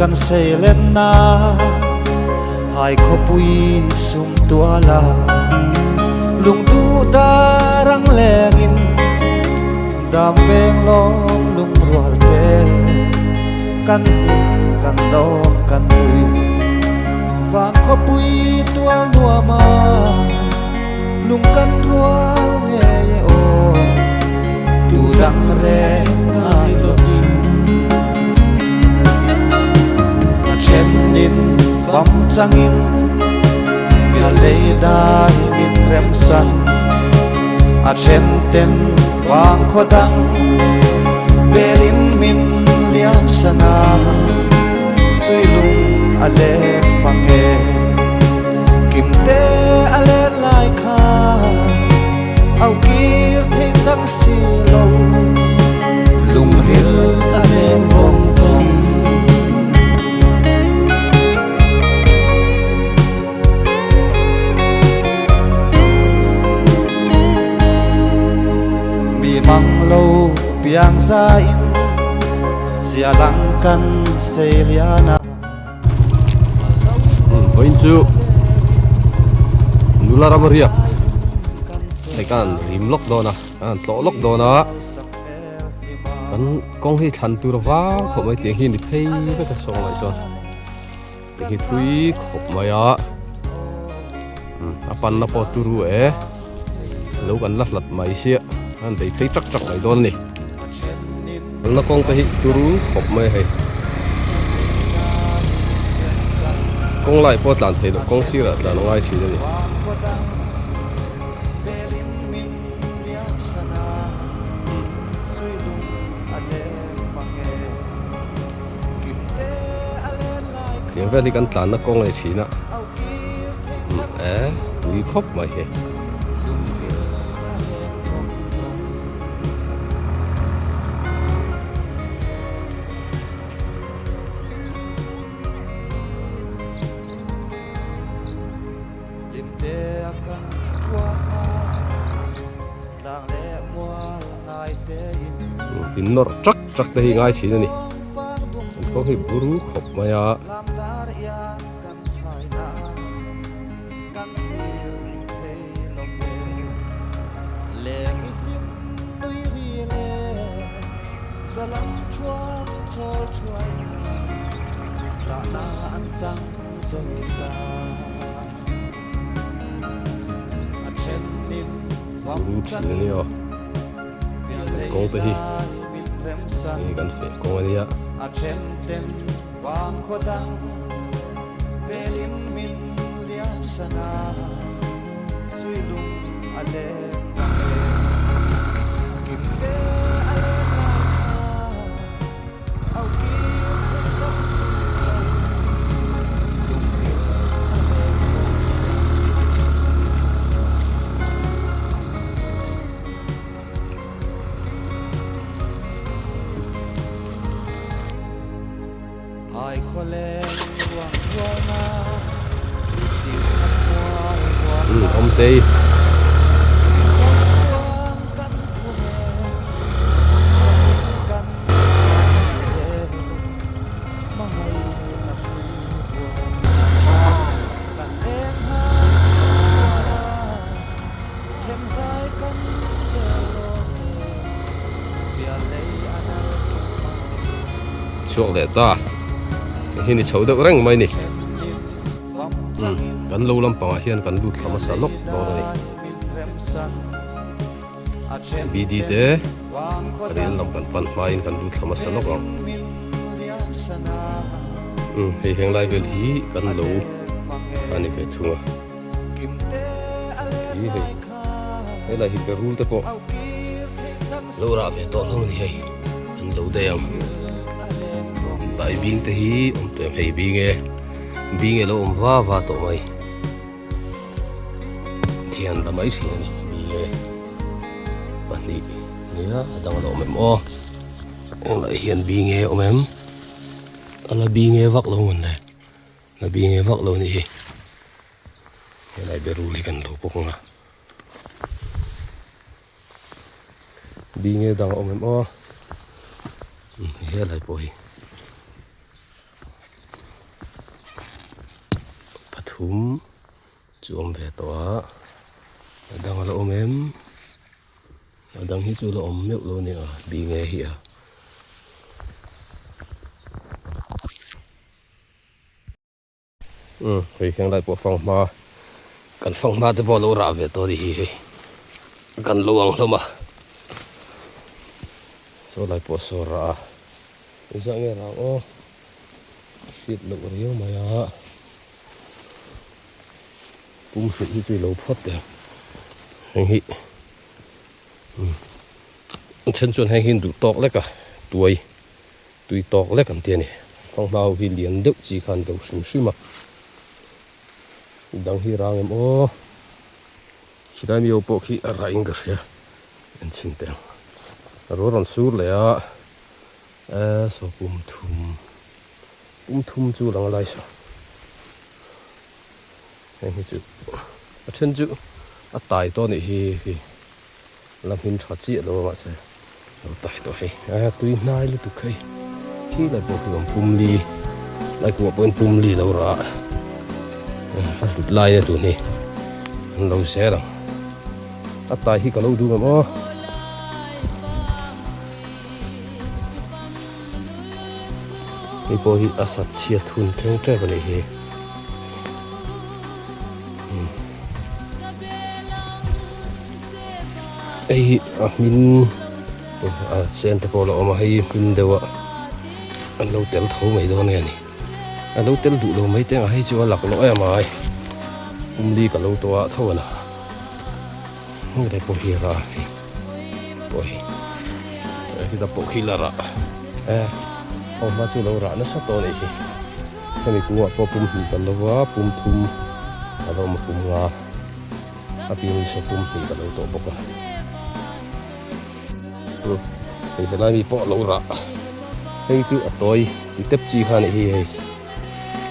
kan seilenna Hai khawpui sum tuala Lungduh dar ang lengin Dam veng lawm lungrual te Kan hlim kan lawm kan nui Vang khawpui tual nuama Lung kan rual ngei e aw Tu dang reng ngai lovin A thenin fam changin Pial lei dai min remsan A then ten vang khaw dang Belin min liam san a Sui lung a leng mang e Kim te a len lai kha Au kir thei chang si lo Lungril a leng vawng vawng. Mi mang lo piang za in Zia lang kan sei lian a. Vawiin chu nula ram riak hei kan rim lawk dawn a kan han tlawh lawk dawn a kan kawng hi thlan tur vang khawp mai tiang hi ni phei vek a sawng lai chuan tiang hi thui khawp mai a a panna pawh turu e lo kan la hlat mai sia an bei phei tak tak mai dawn a ni. Kalna kawng te hi turu khawp mai a hei. Kawng lai pawh a tlan theih loh kawng sirah tlan a ngai thin a ni. Tiang vel hi kan tlanna kawng a ni thin a. E pui khawp mai hi. In nawrh trak trak te hi ngai thin a ni. An kawng hi buru khawp mai a. Buru thin a nia aw. Kan kawng te hi hei kan feh kawng a nia. Awmtei. Chhuak leh ta hei hi ni chho deuh reng mai ni kan lo lampangah hian kan lut thla hmasa lawk dawn a ni bd te kan in lam kan pan hmain kan lut thla hmasa lawk ang hei heng lai vel hi kan lo a ni ve thung a. Hi hei helai hi berul te pawh lo rah ve tawh lo a ni hei an lo daih ang bai bing te hi awm tawh em hei bing e bing e lo awm va va tawh mai thian ta mai thin a ni bing e pahnih nia a dang a lo awm em aw engah hian bing e awm em a la bing e vak lo mawn le. La bi nge vak lo nih hi. Helai berul hi kan lo bawk ang a. Bi nge dang a awm em aw. Helai pawh hi. thum chu awm ve tawh a a dang a la awm em a dang hi chu la awm meuh lo a nia bi nge hi a. Umm hei heng lai pawh fanghma kan fanghma te pawh a lo rah ve tawh a ni hi hei kan lo ang hlawm a saw lai pawh saw rah a engzah nge rah ang aw hriat loh riau mai a pum hrilh hi chu i lo phawt teh ang heng hi umm a then chuan heng hi an duh tawk lek a tuai. Tui tawk lek an ti a ni. Fanghma ho hi lian deuh chi khan do hrim hrim a. Dang hi rang em aw. Khilai mi ho pawh khi a rah in ka hria. En chhin teh ang. A rual rawn sur leh a. E saw pum thum. Pum thum chu lang a lai saw. Heng hi chu a then chu a tai tawh a nih hi khi. La hmin tha chiah lo a mahse lo tai tawh hei a tui hnai lutuk hei khi lai pawh khi awm pum li lai kuah pawhin pum li lo rah a hlut lai a tun hi an lo zel ang a tai hi ka lo duh ngam aw. Hei pawh hi a sat chhiat hun thleng tep a nih hi. Hei hi a hmin a chen te pawh a la awm a hei hmin deuh a an lo tel tho mai dawn nge ni a lo tel duh lo mai teng a hei chu a laklawh em ai pumli ka lo tawh a tho a na helai pawh hi a rah a hei pawh hi heta pawh khi la rah e ho hma chu lo rah nasa tawh a nih hi hemi kungah pawh pum hnih kan lo va pum thum a lo awm a pum nga. A piang saw pum hnih ka lo tawh bawk a hei helai mi pawh a lo rah hei chu a tawi ti tep chi kha a nih hi hei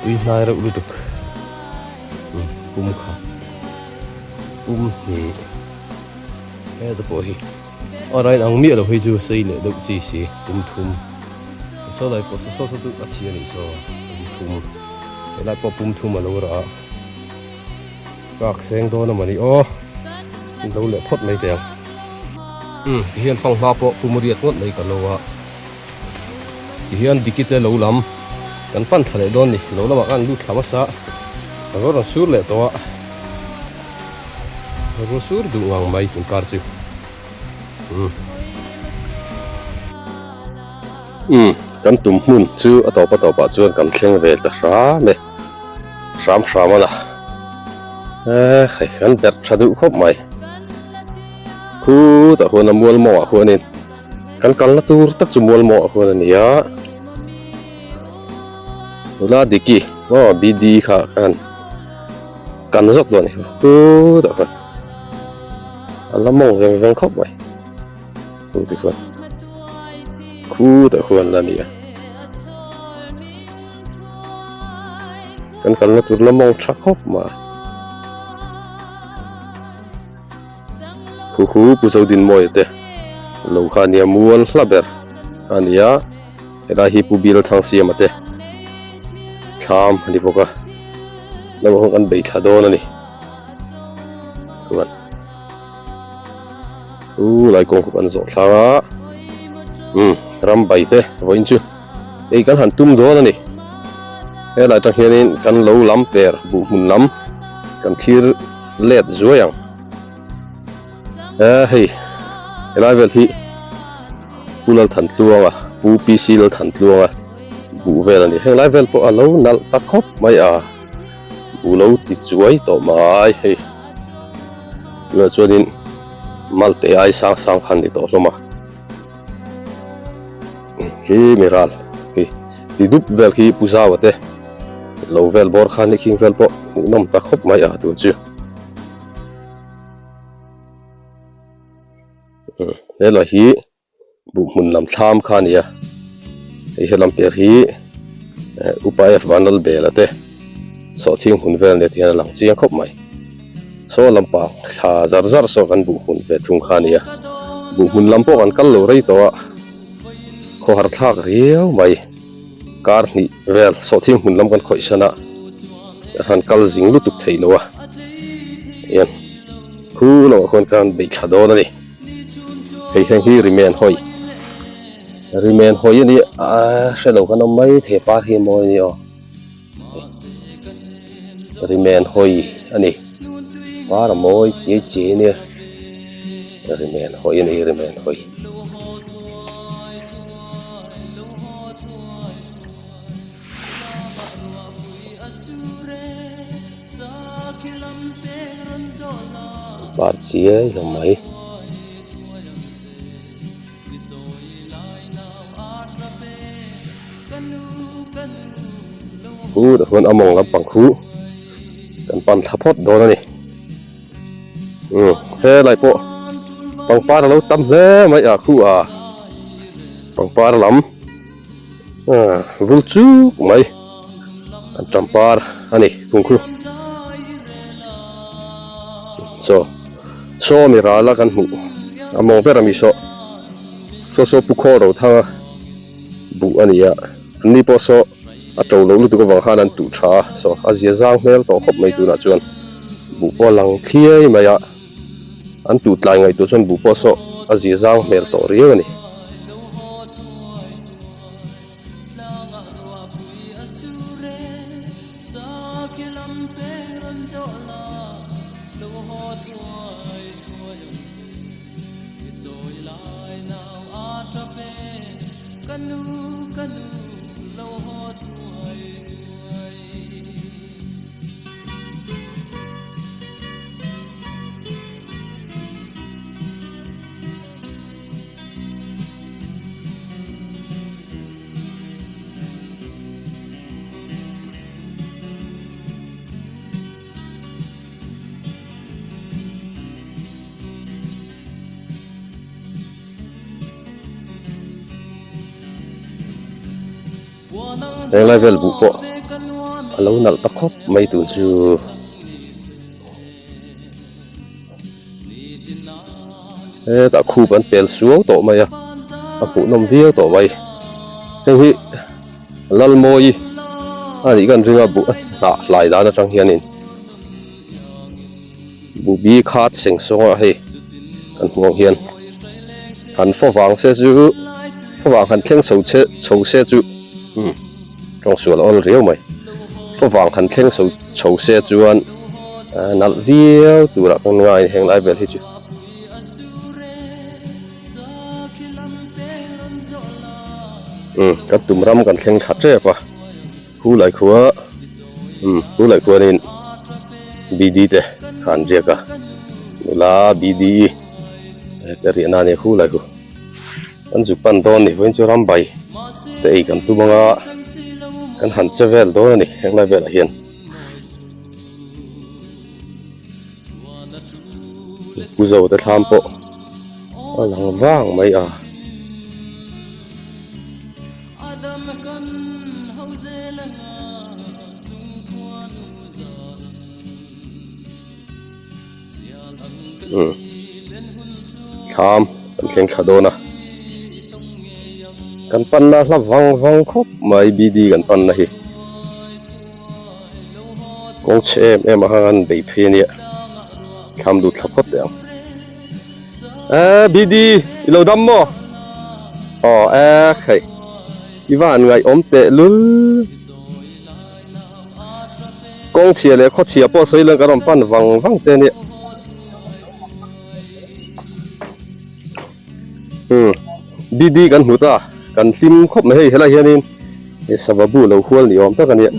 tui hnai reuh lutuk pum khat pum hnih heta pawh hi a rain ang miah lo hei chu sei leh deuh chi si pum thum saw lai pawh saw saw chu a chhia a nih saw pum thum helai pawh pum thum a lo rah a. Kak seng dawn a mawni aw lo leh phawt mai teh ang. Umm tihian fanghma pawh pum riat ngawt mai ka lo a tihian diki te lo lam kan pan thla leh dawn ni lo lamah khan lut thla hmasa a rawn rawn sur leh tawh a a rawn sur duh ngang mai tun kar chu umm. Umm kan tum hmun chu a tawp a tawpah chuan kan thleng vel ta hram e. Hram hram a la eh hei kan berh tha duh khawp mai khutah khuan a mual mawngah khuanin kan kalna tur tak chu mual mawngah khuan a ni a nula diki aw bd kha khan kan zawk dawn a ni khutah khuan a la mawng veng veng khawp mai khu ti khuan khutah khuan la ni a. Kan kalna tur la mawng tha khawp mai. Khu khu Pu Zodinmawia te lo kha ania mual hla ber a ni a helai hi Pu Bilthangsiama te thlam a ni bawk a lamah khan kan bei thla dawn a ni chuan u lai kawng khu kan zawh thlang a umm ram bai te vawiin chu. Hei kan han tum dawn a ni. Helai atang hianin kan lo lam per buh hmun lam kan thlir let zuai ang. Eh hei helai vel hi Pu Lalthantluanga Pu PC Lalthantluanga buh vel a ni. Heng lai vel pawh a lo nalh ta khawp mai a buh lo ti chuai tawh mai hei. Tunah chuanin malte ai sang sang khan ni tawh hlawm a. Khi mi ral khi ti dup vel khi pu zau te lo vel bawr khan hi khing vel pawh hmuhnawm ta khawp mai a tun chu helai hi buh hmun lam thlam kha a ni a hei helam piah hi upa f vanlalbela te sawhthing hmun vel nen hian a lang chiang khawp mai. Saw lampang thla zar zar saw kan buh hmun ve thung kha a nia. Buh hmun lam pawh kan kal lo rei tawh a, khawhar thlak riau mai. Kar hnih vel sawhthing hmun lam kan khawih san a. Han kal zing lutuk thei lo a hian khu lamah khuan khan beih thla dawn a ni hei heng hi remain hawi remain hawi a ni a hre lo khan awm mai thei par hi mawi a ni aw remain hawi a ni par a mawi chiai chiai a nia remain hawi a ni remain hawi. Par chiai hlawm mai. Khu tah khuan a mawng lampang khu kan pan thla phawt dawn a ni. Umm helai pawh pangpar a lo tam hle mai a khu a pangpar lam. Vul chuk mai an tampar a ni kung khu chaw saw mi ral a kan hmuh a mawng ber ami saw saw saw pu khaw ro thang a buh a ni a an ni pawh saw a to lo lutuk avang khan an tuh tha a saw a zia zang hmel tawh khawp mai tunah chuan buh pawh a lang thliai mai a. An tuh tlai ngaihtuah chuan buh pawh saw a zia zang hmel tawh riau a ni. Henglai vel buh pawh a lo nalh ta khawp mai tun chu. Hetah khup an pel suau tawh mai a a hmuhnawm viau tawh mai hei hi Lalmawi a nih kan ring a buh a hnah hlai dan atang hianin buh bi khat seng sawng a hei kan hmuh ang hian han fawh vang se chu fawh vang han thleng chho che chho se chu umm tawng sual a awl riau mai fawh vang han thleng chho chho se chuan nalh viau turah kan ngai heng lai vel hi chu. Umm kan tum ram kan thleng thla tep a khu lai khua umm khu lai khuanin bd te kha an riak a nula bd te riahna a nia khu lai khu kan zuk pan dawn a ni vawiin chu ram bai te ei kan tum anga kan han che vel dawn a ni henglai velah hian. Pu zo te thlam pawh a lang vang mai a. Umm thlam kan thleng thla dawn a kan panna hla vang vang khawp mai bd kan panna hi. Kawng chhe em em a hang an bei phei ania thlam lut thla phawt teh ang eh bd i lo dam maw aw eh hei i va han ngaih awm teh lul kawng chhia leh khaw chhia pawh sawi lang ka rawn pan vang vang che ania umm bd kan hmu ta kan hlim khawp mai hei helai hianin he sava bu lo hual ni awm tak a nia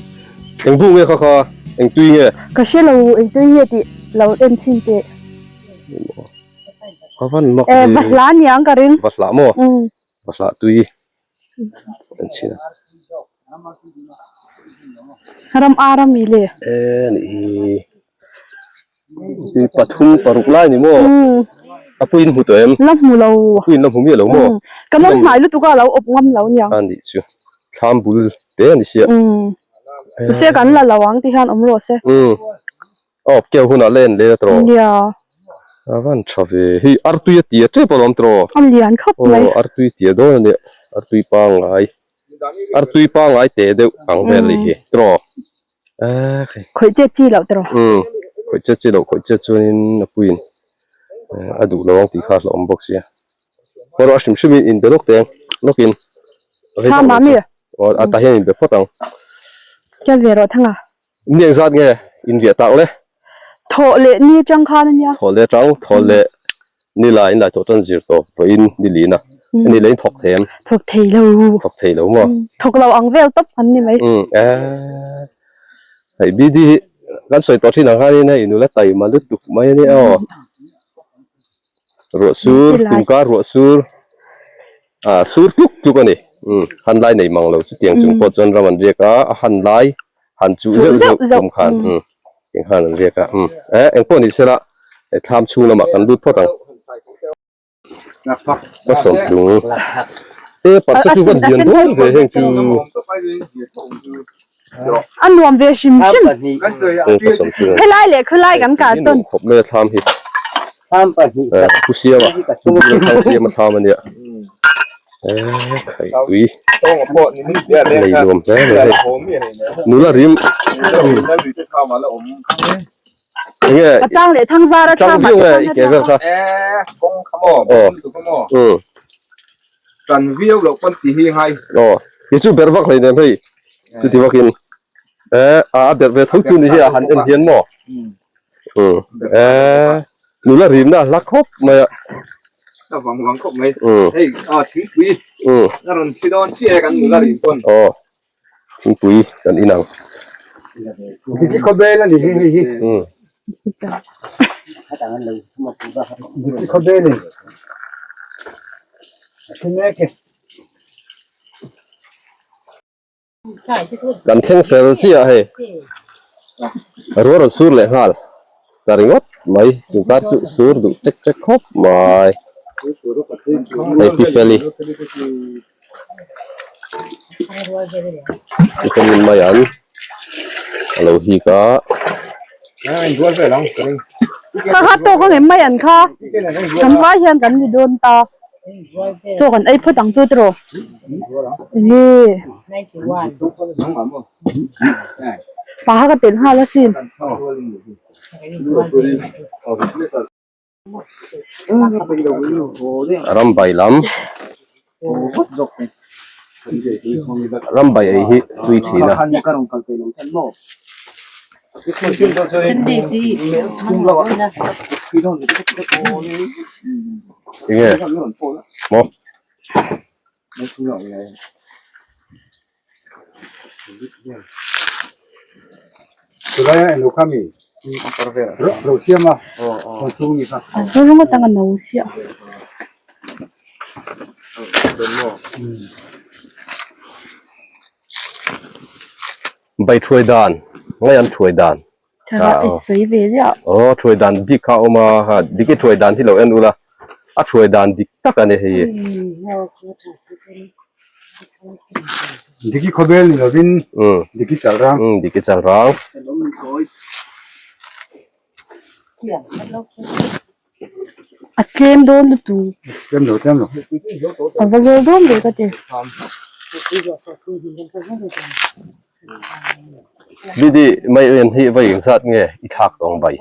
eng bu nge kha kha eng tui nge ka hre lo eng tui nge tih lo en chhin teh a van mak eh va hla niang ka ring va hla maw va hla tui en chhin a ram ar a mi le eh nih hi. Tui pathum paruk lai ni maw? A puiin hmu tawh em? La hmu lo. Puiin la hmu miah lo maw? Ka nawm hnai lutuk a lo awp ngam lo niang. A nih chu. Thlam bul te a ni sia. Se kan la lo ang ti hian awm rawh se. A awp keu hunah la en leh a tawh. Nia. A van tha ve. Hei artui a tia tep alawm tawh. A lian khawp mai. Aw artui tia dawn a nia. Artui pangngai. Artui pangngai teh deuh ang vel a nih hi tawh. Khawih chet chi loh tawh. Umm khawih chet chi loh khawih chet chuanin a puiin a duh lo ang tih kha a hlauhawm bawk sia. Erawh a hrim hrim in inbe lawk teh ang lawkin rei vak lo chu aw a tah hian inbe phawt ang. Chal ve rawh thanga. Ni engzat nge inriah tak le? Thawh leh ni atang khan a nia. Thawh leh atang, thawh leh ni la in lai thawh chuan zir tawp vawiin ni lin a. Ani leh in thawk thei em? Thawk thei lo. Thawk thei lo maw? Thawk lo ang vel tawp an ni mai. Umm eee. Hei BD hi kan sawi tawh thin ang khanin hei nula taima lutuk mai a nia aw. Ruah sur, tumkar ruah sur. Ah sur tluk tluk a ni. Umm han lai nei mang lo chutiang chung pawh chuan ram an riak a, a han lai han chuh zeuh zeuh tum khan umm eng khan an riak a umm eh eng pawh ni sela he thlam chhung lamah kan lut phawt ang. Ka sawmtlung e parsa chu van lian dawn ve heng chu. A nuam ve hrim hrim. Ka sawmtlung. Helai leh khawlai kan kar tawn. Khawp mai a thlam hi. Pu Siama Pu Bialthang Siama thlam a nia. Khai tui nei nuam hle mai hei. Nula rim enge Patang leh Thangzara tang viau nge i ke vel kha. Aw. Tan viau loh pawn ti hi ngai. Aw kei chu ber vak hleinem hei chuti vakin a ber ve tho chu ni hi a han en hian maw. Umm eee nula rimna a hla khawp mai a. A vang vang khawp mai. Hei a thingpui a rawn thi dawn chiah e kan nula rim pawn. Aw thingpui kan in ang. Diki khawbel a ni hi hei hi. Diki khawbel in a thi mek e. Kan thleng fel chiah hei ruah rawn sur leh nghal ta ringawt mai tun kar chu sur duh tek tek khawp mai hei pi feli pi feli mai an a lo hik a. Kha kha tawk ang em mai an kha kan vai hian kan ni dawn ta. Chaw kan ei phawt ang chu tiraw? Enge? Pa kha ka telh nghal asin. Ram bai lam ram bai ei hi tui thin a. Enge maw Bai thuai dan ngai an thuai dan aw thuai dan bik kha a awm a ha dik i thuai dan hi lo en ula a thuai dan dik tak a ni hei Diki khawvel ni lovin diki chal rang diki chal rang A tlem dawn lutuk. Tlem lo tlem lo. A va zawl dawn ve ka ti. Bidi mai en hi vai eng zat nge i thlak tawng bai.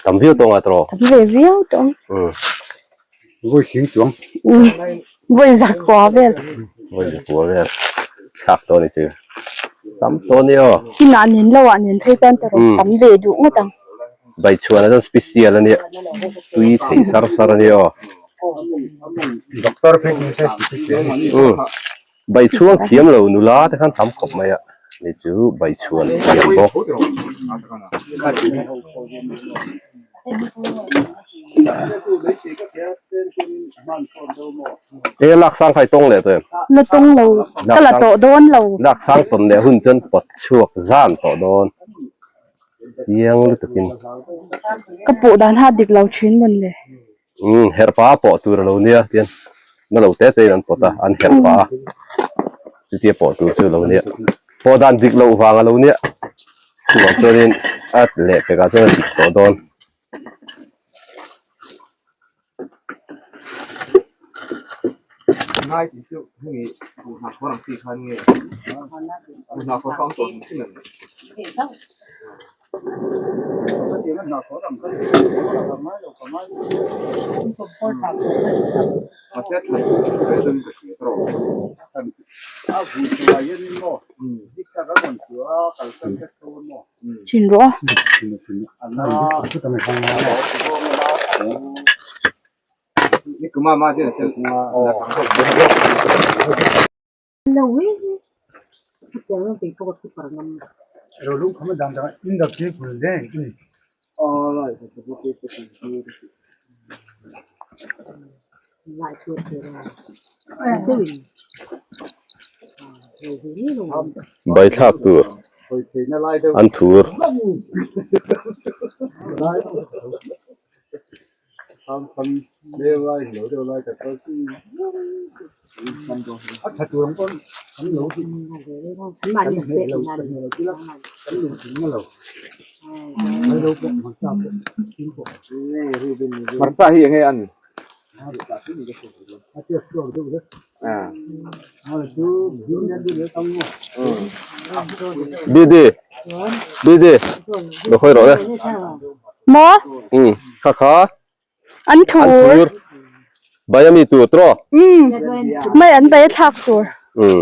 Tam viau tawng a tawh. Tam ve viau tawng. Vawi sing chuang. Vawi zakua vel. Vawi zakua vel. Thlak tawh ni chu. Tam tawh ni aw. Inah nen lo ah nen phei chuan ta rawn tam ve duh ngawt ang. Bai chhuan a chuan special a nia. Tui thei sar sar a nia aw. Doctor phei chu se special a ni. Bai chhuang thiam lo nula te khan tam khawp mai a. Ni chu bai chhuan thiam bawk. E lak sang khai tawng leh tawh em? La tawng lo, ka la tawh dawn lo. Lak sang tawn leh hun chuan pawt chhuak zan tawh dawn. Chiang lutukin. Ka pawh dan ha dik lo thin mawn le. Umm herh pah a pawh tur a lo nia tian na lo te te in an pawt a an herh pah a chutia pawh tur chu a lo nia pawh dan dik loh vang a lo nia chuvang chuanin a leh pekah chuan a dik tawh dawn. Chhin rawh a. Bai thlak tur an thur. Hmarcha hi enge an Bidi Bidi lo khawi rawh le Maw? Um kha kha An thur An thur Bai ami tur tawh Um mai an bai a thlak tur Um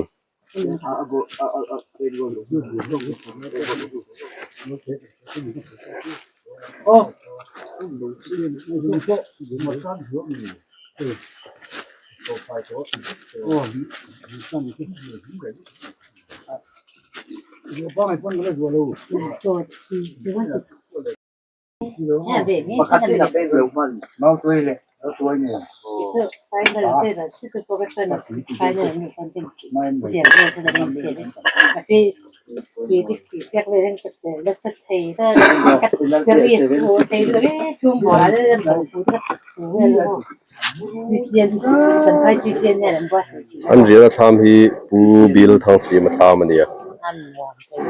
An rial a thlam hi Pu Bil Thangsiam a thlam a nia.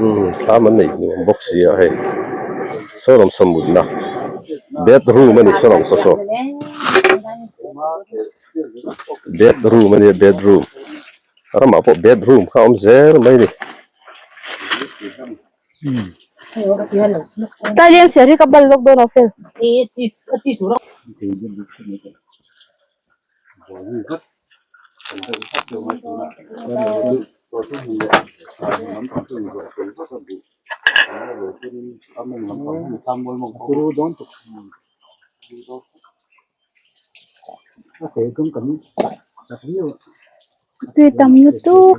Umm thlam an neih nuam bawk si a hei saw lam saw mutna bedroom a ni saw lam saw saw bedroom a nia bedroom ramah pawh bedroom kha a awm zel mai a ni. Tlai leng siar hi ka bal lawk dawn a fel. Tui tam lutuk.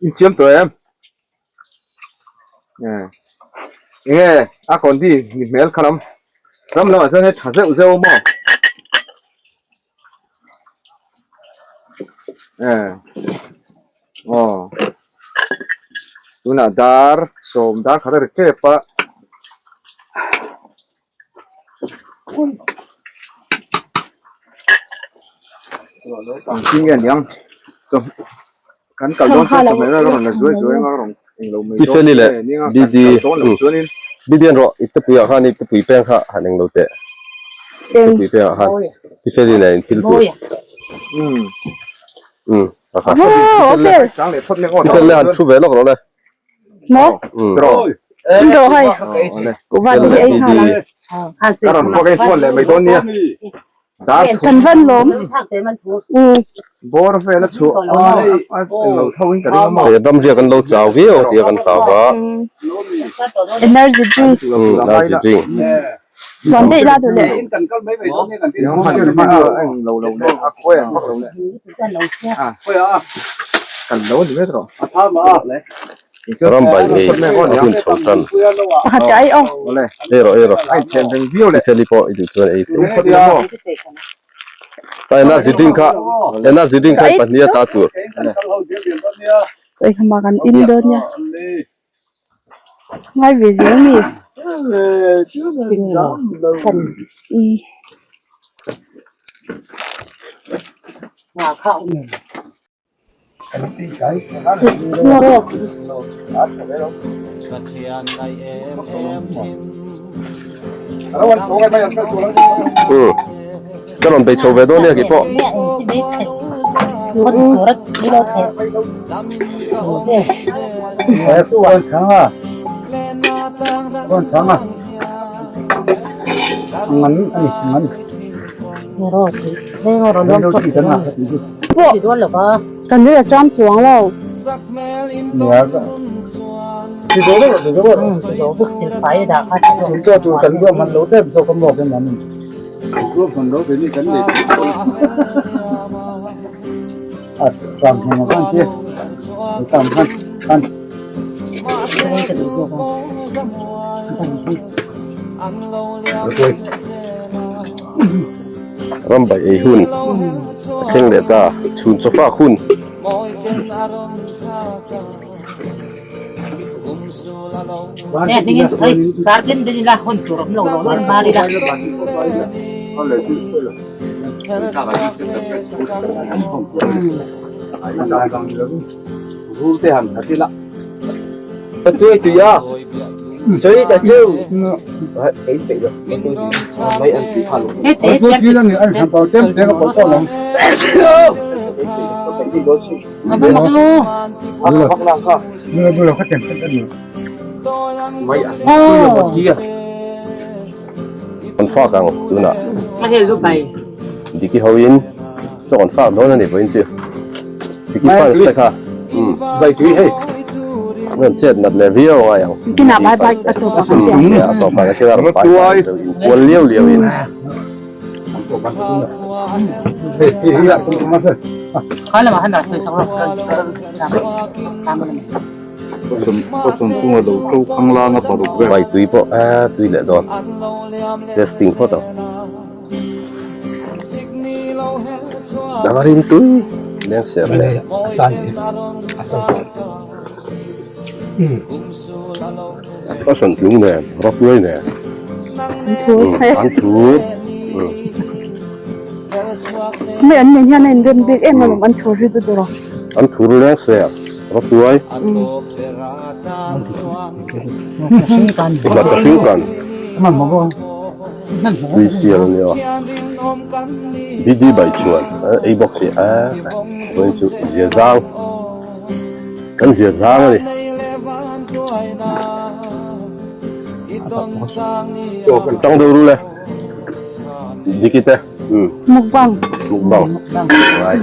Insiam tawh em? Enge a kawn di ni hmel kha lam ram lamah chuan hei tha zeuh zeuh a maw? Aw tunah dar sawm dar khat a ri tep a. Engtin nge aniang kan kal dawn chuan chawhmeh vel a rawn la zuai zuai anga a rawn englo mai dawn Tiffany leh nge nia kan BD kal dawn loh chuanin BD an rawh Ittapui ah khan Ittapui peng kha han englo teh Ittapui peng ah khan Tiffany nen in thil tur umm a kha Tiffany leh han thu ve lawk rawh le. Maw? In rawh hai. Kuhva te hi ei nghal ang. Ka rawn pawk ei phone leh mai dawn nia. Kan van lawm. Bawr vel a chhuah a englo tho in ka ring a maw. Hei ram riak an lo chau viau tia kan hlau a. Energy juice. Energy drink. Suan daih la duh leh. Ram bai ei a hun chho tan. Pakhat chiah ei aw. Ei rawh ei rawh. Tifeli pawh i duh chuan ei thei. Ta energy drink kha energy drink kha pahnih a ta tur. Chawi khama kan in dawn nia. Ngai ve zel a ni. Umm. Ừ Ka rawn bei chho ve dawn nia keipawh. Kan ri a ṭam chuang lo. Ram bai ei hun a thleng leh ta chhun chaw fak hun. An fak ang tunah Diki ho in chaw an fak dawn a ni vawiin chu Diki fans te kha an chet nat leh viau angai ang Diki fans te a tawp ah khin a rawn pai pai chu inkual liau liau in. Bai tui pawh a tui leh dawn testing phawt ang dangrin tui leng ser leh a sawn tlung nen rawtuai nen an thur Mai an nen hian a inrem bik em alawm an thur hi chu tawh an thur leng ser rawtuai hmarcha hring kan tui sial a nia bd bai chuan ei bawk si a vawiin chu zia zang. Kan zir zang a ni. Tang deuh ru le. Diki te. Mukbang. Mukbang. Right.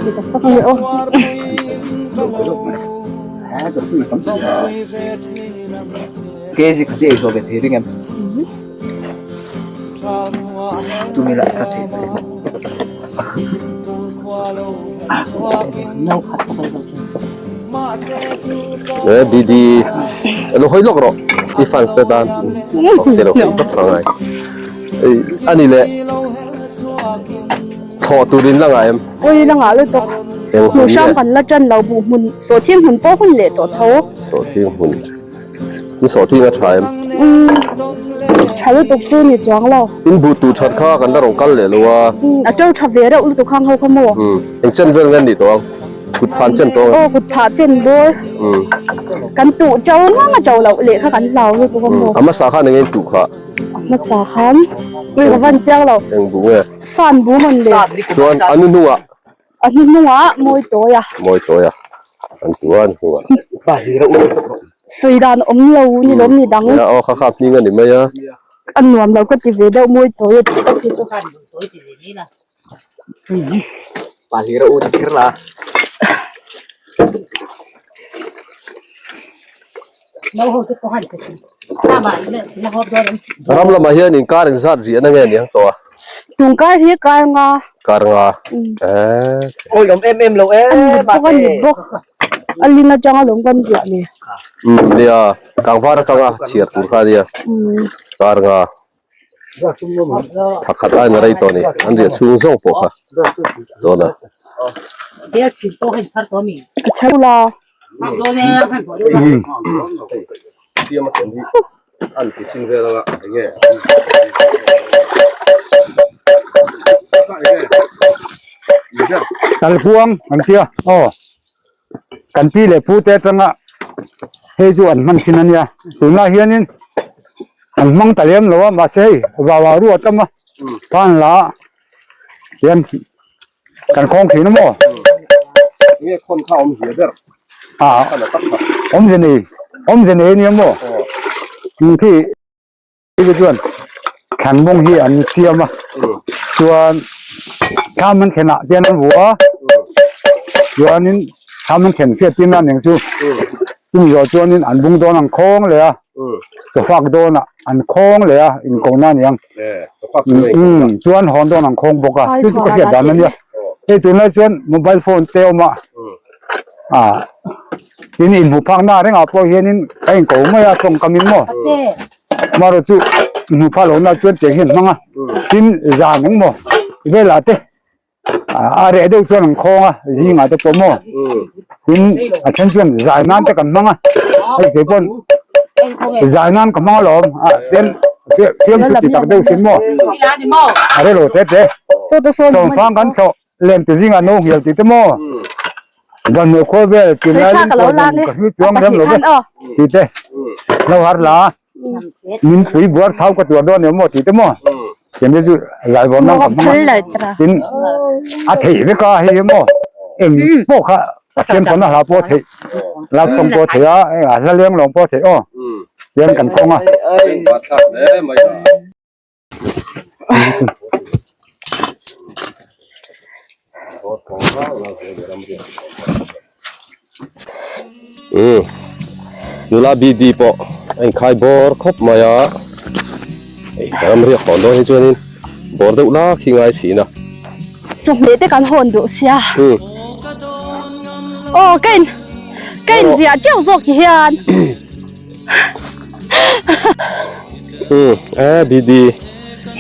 Kg khati ei zo ve thei ring em. Tumi la ka thei mai. E BD lo hawi lawk rawh i fans te tan ok lo hawi vak rang ai ei ani le thawh turin la ngai em oi la ngah lutuk hmuh hrang kan la tan lo buh hmun sawhthing hmun pawh hun leh tawh tho sawhthing hmun In sawhthing a tha em? Umm tha lutuk chu ni chuang lo. In buh tur that kha kan la rawn kal leh lo a. Umm a to tha ve reuh lutuk khang ho kha maw? Umm eng chen vel nge ni tawh ang? Kut phan chen tawh ang. Aw kut phah chen bawr. Umm. Kan tuh to ngang a to loh leh kha kan hlau lutuk a maw? A hmasa khan eng nge in tuh kha? A hmasa khan ui ka van chiang lo. Eng buh nge? San bu man le. Chuan a nu hnungah A hnuhnungah mawi tawi a. Mawi tawi a. An tu a an hnungah. Sawi dan awm lo ni lawm ni dang. Nia aw kha kha hming a ni mai a. A nuam lo ka ti ve deuh mawi tawi a tih tak hi chu. Pahlira u ti kher la. Ram lamah hian inkar engzat rih na nge aniang tawh a? Tungkar hi kar nga. Kar nga. Eh. Awi awm em em lo e. A ni bawk a ni bawk. A lin atanga lawm kan riah ni. Um nia kangvar atanga chhiar tur kha ania. Kar nga. Thla khat aiin a rei tawh a ni. An riah chhung zawng pawh kha dawn a. A chho la. Talhuang an tia aw. Kan pi leh pu te atanga hei chu an hman thin a nia tunlai hianin an hmang ta lem lo a mahse hei vau ah ruat a khan la hian kan khawng thin a maw awmze nei awmze nei a nia maw khi. Hei chuan thlan mawng hi an siam a chuan thlam an thlen ah hian an vuah a chuanin thlam an thlen hriat tir nan eng chu chumi zawh chuanin an bung dawn an khawng leh a chawfak dawn ah an khawng leh a inkawh na aniang umm chuan hawn dawn an khawng bawk a chu chu ka hriat dan ania hei tunlai chuan mobile phone te a awm a ah. Tin inhmuh phak na rengah pawh hianin a inko mai a tawngkam in maw amaherawh chu inhmuh phak lohna chuan tiang hian hmang a tin zan eng maw velah te a reh deuh chuan an khawng a zingah te pawh maw tin a then chuan zai nan te kan hmang a hei kei pawn zai nan ka hmang alawm a tin fiamthu ti tak deuh sin maw a relo te te sawmfang kan thlawh. Lem ti zingah no nghial tih te maw? Ban hmuh khawl vel tin lai in pawh zawng ka hlu chuang rem lo ve tih te lo har la min pui buar thau ka tuar dawn emaw tih te maw? Tiang te chu zai vawm nang ka hmang a tin a theih vek a hei hi maw eng pawh kha Pathian pawn a hla pawh a theih love song pawh a theih a a hla leng lawng pawh a theih aw tiang kan kawng a. Umm nula BD pawh a inkhai bawr khawp mai a hei ram riak hawn dawn hi chuanin bawr deuh lak hi ngai thin a. Chawhmeh te kan hawn duh sia. Aw ka in ka in riah teuh zawk ti hian. Umm eh BD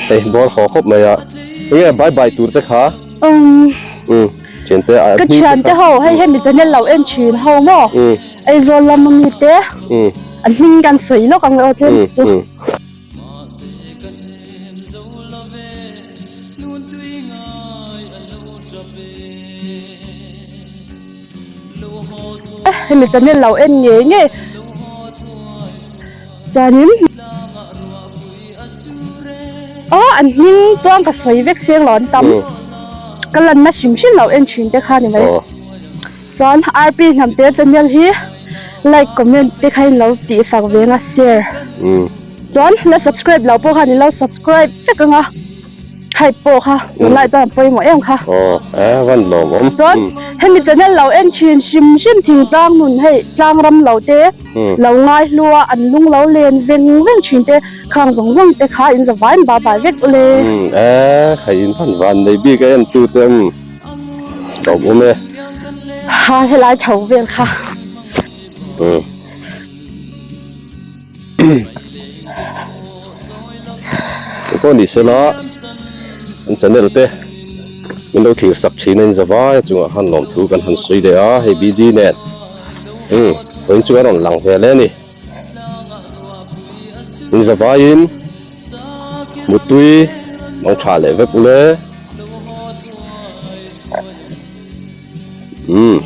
hei bawr haw khawp mai a enge bye bye tur te kha umm umm thian te a ka thian te ho hei hemi channel lo en thin ho maw umm Aizawl lam ami te umm an hming kan sawi lawk ang aw tlem chu Hemi channel lo en ngei ngei chuanin aw an hming chuan ka sawi vek seng lo an tam ka lanna hrim hrim lo en thin te kha ni mai chuan RP Hnamte channel hi like comment te kha in lo tih sak ve anga share chuan la subscribe lo pawh khan in lo subscribe vek anga. Hei pawh kha tunlai chuan pawimawh em kha. Aw e van lawm awm. Chuan hemi channel lo en thin hrim hrim thingtlang nun hei tlang ram lo te lo ngai hlua an lung lo len veng veng thin te khang zawng zawng te kha in zavai in bye bye vek ule. E hei in van van nei bik a en tu te em lawm awm e. Ha helai chho vel kha. Pawh ni sela an channel te min lo thlir sak thin a in zavai chungah khan lawmthu kan han sawi leh a hei BD nen umm vawiin chu a rawn lang ve hle a ni in zavaiin mutui mang tha leh vek ule umm.